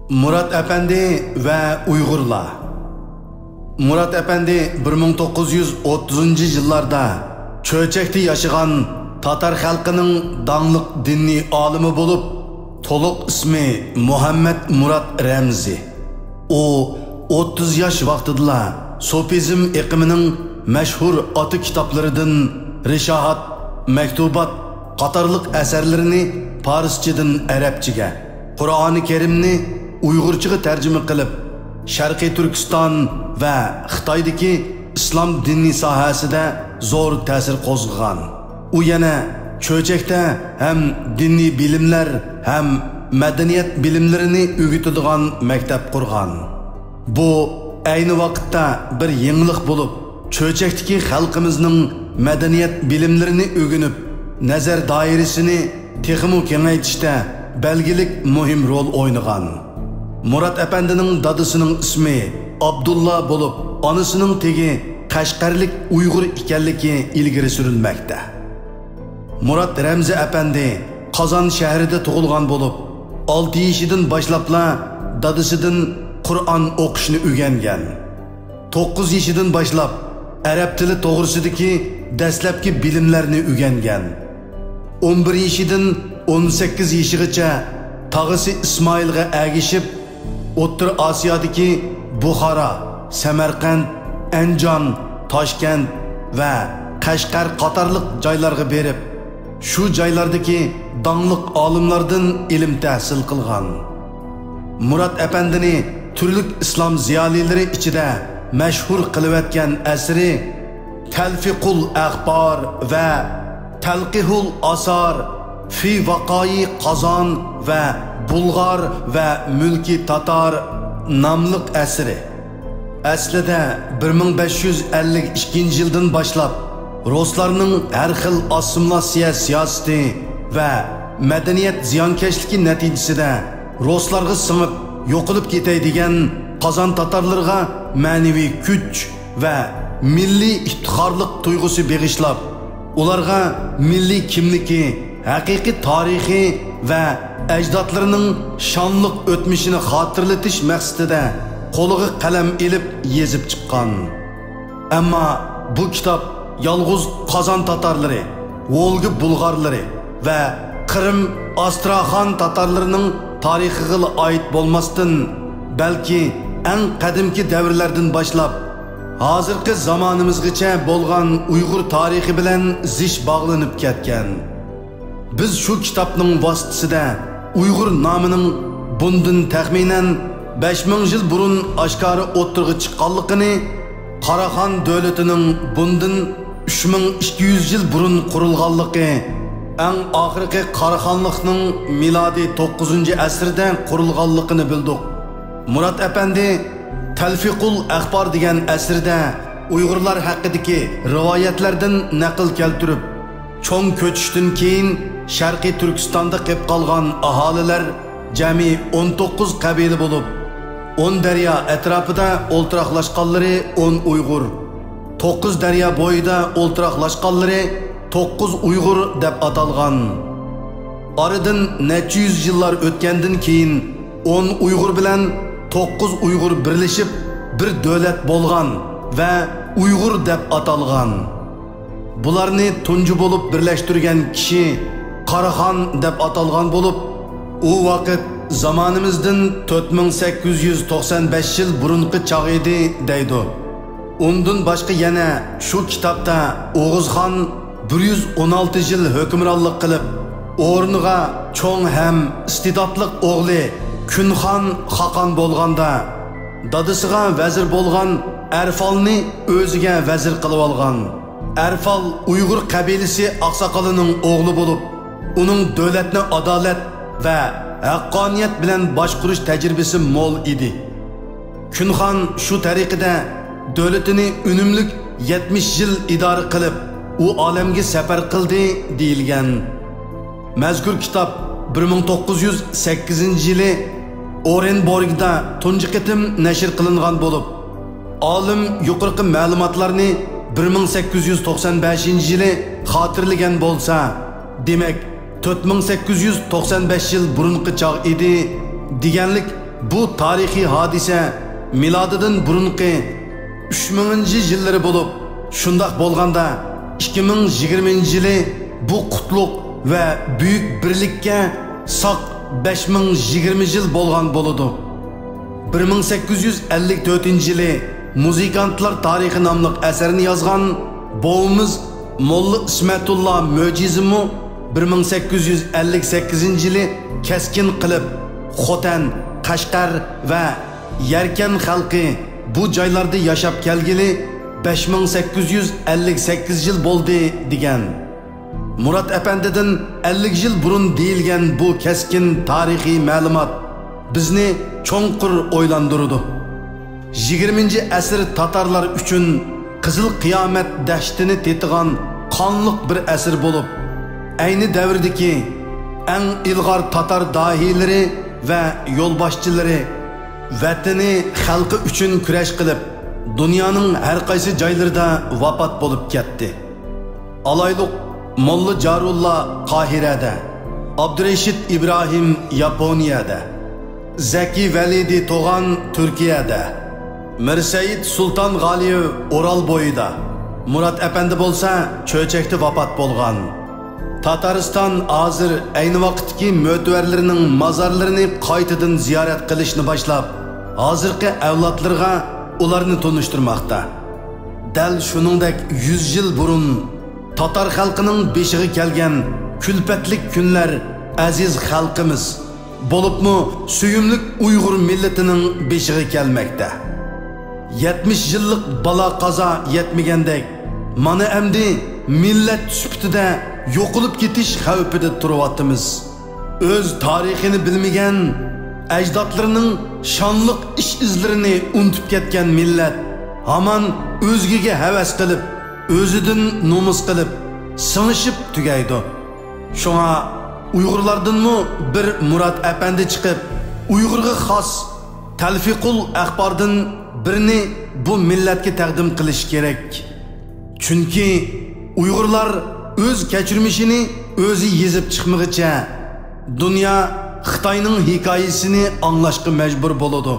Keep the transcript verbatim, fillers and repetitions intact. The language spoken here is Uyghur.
مۇرات ئەپەندى ۋە ئۇيغۇرلار. مۇرات ئەپەندى بىر مىڭ توققۇز يۈز ئوتتۇزىنچى يىللاردا چۆچەكتە ياشىغان تاتار خەلقىنىڭ داڭلىق دىنىي ئالىمى بولۇپ، تولۇق ئىسمى مۇھەممەد مۇرات رەمزى. ئۇ ئوتتۇز ياش ۋاقتىدىلا سوپىزم ئېقىمىنىڭ مەشھۇر ئاتا كىتابلىرىدىن رىشاھات، مەكتۇبات قاتارلىق ئەسەرلىرىنى پارسچىدىن ئەرەبچىگە، قۇرئانى كەرىمنى ئۇيغۇرچىغا تەرجىمە قىلىپ، شەرقىي تۈركىستان ۋە خىتايدىكى ئىسلام دىنى ساھەسىدە زور تەسىر قوزغىغان. ئۇ يەنە چۆچەكتە ھەم دىنىي بىلىملەر، ھەم مەدەنىيەت بىلىملىرىنى ئۆگىتىدىغان مەكتەپ قۇرغان. بۇ ئەينى ۋاقىتتا بىر يېڭىلىق بولۇپ، چۆچەكتىكى خەلقىمىزنىڭ مەدەنىيەت بىلىملىرىنى ئۆگىنىپ، نەزەر دائىرىسىنى تېخىمۇ كېڭەيتىشتە بەلگىلىك مۇھىم رول ئوينىغان. مۇرات ئەپەندىنىڭ دادىسىنىڭ ئىسمى ئابدۇللا بولۇپ، ئانىسىنىڭ تېگى قەشقەرلىك ئۇيغۇر ئىكەنلىكى ئىلگىرى سۈرۈلمەكتە. مۇرات رەمزى ئەپەندى قازان شەھىرىدە تۇغۇلغان بولۇپ، ئالتە يېشىدىن باشلاپلا دادىسىدىن قۇرئان ئوقۇشنى ئۆگەنگەن. توققۇز يېشىدىن باشلاپ ئەرەب تىلى توغرىسىدىكى دەسلەپكى بىلىملەرنى ئۆگەنگەن. ئون بىر يېشىدىن ئون سەككىز يېشىغىچە تاغىسى ئىسمائىلغا ئەگىشىپ، ئوتتۇرا ئاسىيادىكى بۇخارا، سەمەرقەنت، ئەنجان، تاشكەنت ۋە قەشقەر قاتارلىق جايلارغا بېرىپ، شۇ جايلاردىكى داڭلىق ئالىملاردىن ئىلىم تەھسىل قىلغان. مۇرات ئەپەندىنى تۈرلۈك ئىسلام زىيالىيلىرى ئىچىدە مەشھۇر قىلىۋەتكەن ئەسىرى تەلفىقۇل ئەخبار ۋە تەلقىھۇل ئاسار فى ۋاقائى قازان ۋە بۇلغار ۋە مۈلكى تاتار ناملىق ئەسىرى. ئەسلىدە بىر مىڭ بەش يۈز ئەللىك ئىككىنچى يىلدىن باشلاپ، رۇسلارنىڭ ھەر خىل ئاسسىمىلياتسىيە سىياسىتى ۋە مەدەنىيەت زىيانكەشلىكى نەتىجىسىدە رۇسلارغا سىڭىپ يوقىلىپ كېتەي دېگەن قازان تاتارلىرىغا مەنىۋى كۈچ ۋە مىللىي ئىپتىخارلىق تۇيغۇسى بېغىشلاپ، ئۇلارغا مىللىي كىملىكى، ھەقىقىي تارىخى ۋە ئەجدادلىرىنىڭ شانلىق ئۆتمۈشىنى خاتىرىلىتىش مەقسىتىدە قولىغا قەلەم ئېلىپ يېزىپ چىققان. ئەمما بۇ كىتاب يالغۇز قازان تاتارلىرى، ۋولگا بۇلغارلىرى ۋە قىرىم ئاستراخان تاتارلىرىنىڭ تارىخىغىلا ئائىت بولماستىن، بەلكى ئەڭ قەدىمكى دەۋرلەردىن باشلاپ، ھازىرقى زامانىمىزغىچە بولغان ئۇيغۇر تارىخى بىلەن زىچ باغلىنىپ كەتكەن. بىز شۇ كىتابنىڭ ۋاسىتىسىدە ئۇيغۇر نامىنىڭ بۇندىن تەخمىنەن بەش مىڭ يىل بۇرۇن ئاشكارا ئوتتۇرىغا چىققانلىقىنى، قاراخان دۆلىتىنىڭ بۇندىن ئۈچ مىڭ ئىككى يۈز يىل بۇرۇن قۇرۇلغانلىقى، ئەڭ ئاخىرقى قاراخانلىقنىڭ مىلادىي توققۇزىنچى ئەسىردە قۇرۇلغانلىقىنى بىلدۇق. مۇرات ئەپەندى تەلفىقۇل ئەخبار دېگەن ئەسىرىدە ئۇيغۇرلار ھەققىدىكى رىۋايەتلەردىن نەقىل كەلتۈرۈپ، چوڭ كۆچۈشتىن كېيىن شەرقىي تۈركىستاندا قېپ قالغان ئاھالىلەر جەمئىي ئون توققۇز قەبىلە بولۇپ، ئون دەريا ئەتراپىدا ئولتۇراقلاشقانلىرى ئون ئۇيغۇر، توققۇز دەريا بويىدا ئولتۇراقلاشقانلىرى توققۇز ئۇيغۇر دەپ ئاتالغان. ئارىدىن نەچچە يۈز يىللار ئۆتكەندىن كېيىن، ئون ئۇيغۇر بىلەن توققۇز ئۇيغۇر بىرلىشىپ، بىر دۆلەت بولغان ۋە ئۇيغۇر دەپ ئاتالغان. بۇلارنى تۇنجى بولۇپ بىرلەشتۈرگەن كىشى قاراخان دەپ ئاتالغان بولۇپ، ئۇ ۋاقىت زامانىمىزدىن تۆت مىڭ سەككىز يۈز توقسان بەش يىل بۇرۇنقى چاغ ئىدى، دەيدۇ. ئۇندىن باشقا يەنە شۇ كىتابتا ئوغۇزخان بىر يۈز ئون ئالتە يىل ھۆكۈمرانلىق قىلىپ، ئورنىغا چوڭ ھەم ئىستېداتلىق ئوغلى كۈنخان خاقان بولغاندا، دادىسىغا ۋەزىر بولغان ئەرفالنى ئۆزىگە ۋەزىر قىلىۋالغان. ئەرفال ئۇيغۇر قەبىلىسى ئاقساقىلىنىڭ ئوغلى بولۇپ، ئۇنىڭ دۆلەتنى ئادالەت ۋە ھەققانىيەت بىلەن باشقۇرۇش تەجرىبىسى مول ئىدى. كۈنخان شۇ تەرىقىدە دۆلىتىنى ئۈنۈملۈك يەتمىش يىل ئىدارە قىلىپ، ئۇ ئالەمگە سەپەر قىلدى، دېيىلگەن. مەزكۇر كىتاب بىر مىڭ توققۇز يۈز سەككىزىنچى يىلى ئورېنبورگدا تۇنجى قېتىم نەشر قىلىنغان بولۇپ، ئالىم يۇقىرىقى مەلۇماتلارنى بىر مىڭ سەككىز يۈز توقسان بەشىنچى يىلى خاتىرىلىگەن بولسا، دېمەك، تۆت مىڭ سەككىز يۈز توقسان بەش يىل بۇرۇنقى چاغ ئىدى، دېگەنلىك بۇ تارىخىي ھادىسە مىلادىدىن بۇرۇنقى ئۈچ مىڭىنچى يىللىرى بولۇپ، شۇنداق بولغاندا ئىككى مىڭ يىگىرمىنچى يىلى بۇ قۇتلۇق ۋە بۈيۈك بىرلىككە ساق بەش مىڭ يىگىرمە يىل بولغان بولىدۇ. بىر مىڭ سەككىز يۈز ئەللىك تۆتىنچى يىلى مۇزىكانتلار تارىخى ناملىق ئەسەرنى يازغان بوۋىمىز موللا ئىسمەتۇللا مۆجىزىمۇ بىر مىڭ سەككىز يۈز ئەللىك سەككىزىنچى يىلى كەسكىن قىلىپ، خوتەن، قەشقەر ۋە يەركەن خەلقى بۇ جايلاردا ياشاپ كەلگىلى بەش مىڭ سەككىز يۈز ئەللىك سەككىز يىل بولدى، دېگەن. مۇرات ئەپەندىدىن ئەللىك يىل بۇرۇن دېيىلگەن بۇ كەسكىن تارىخىي مەلۇمات بىزنى چوڭقۇر ئويلاندۇرىدۇ. يىگىرمىنچى ئەسىر تاتارلار ئۈچۈن قىزىل قىيامەت دەھشىتىنى تېتىغان قانلىق بىر ئەسىر بولۇپ، ئەينى دەۋردىكى ئەڭ ئىلغار تاتار داھىيلىرى ۋە يولباشچىلىرى ۋەتىنى، خەلقى ئۈچۈن كۈرەش قىلىپ، دۇنيانىڭ ھەر قايسى جايلىرىدا ۋاپات بولۇپ كەتتى. ئالايلۇق، موللا جارۇللا قاھىرەدە، ئابدۇرېشىت ئىبراھىم ياپونىيەدە، زەكى ۋەلىدى توغان تۈركىيەدە، مىرسەئىد سۇلتان غالىيېۋ ئورال بويىدا، مۇرات ئەپەندى بولسا چۆچەكتە ۋاپات بولغان. تاتارىستان ھازىر ئەينى ۋاقىتتىكى مۆتىۋەرلىرىنىڭ مازارلىرىنى قايتىدىن زىيارەت قىلىشنى باشلاپ، ھازىرقى ئەۋلادلىرىغا ئۇلارنى تونۇشتۇرماقتا. دەل شۇنىڭدەك يۈز يىل بۇرۇن تاتار خەلقىنىڭ بېشىغا كەلگەن كۈلپەتلىك كۈنلەر ئەزىز خەلقىمىز، بولۇپمۇ سۆيۈملۈك ئۇيغۇر مىللىتىنىڭ بېشىغا كەلمەكتە. يەتمىش يىللىق بالا قازا يەتمىگەندەك، مانا ئەمدى مىللەت سۈپىتىدە يوقىلىپ كېتىش خەۋپىدە تۇرۇۋاتىمىز. ئۆز تارىخىنى بىلمىگەن، ئەجدادلىرىنىڭ شانلىق ئىش-ئىزلىرىنى ئۇنتۇپ كەتكەن مىللەت ھامان ئۆزگىگە ھەۋەس قىلىپ، ئۆزىدىن نومۇس قىلىپ، سىڭىشىپ تۈگەيدۇ. شۇڭا ئۇيغۇرلاردىنمۇ بىر مۇرات ئەپەندى چىقىپ، ئۇيغۇرغا خاس تەلفىقۇل ئەخباردىن بىرنى بۇ مىللەتكە تەقدىم قىلىش كېرەك. چۈنكى ئۇيغۇرلار ئۆز كەچۈرمىشىنى ئۆزى يېزىپ چىقمىغىچە، دۇنيا خىتاينىڭ ھېكايىسىنى ئاڭلاشقا مەجبۇر بولىدۇ.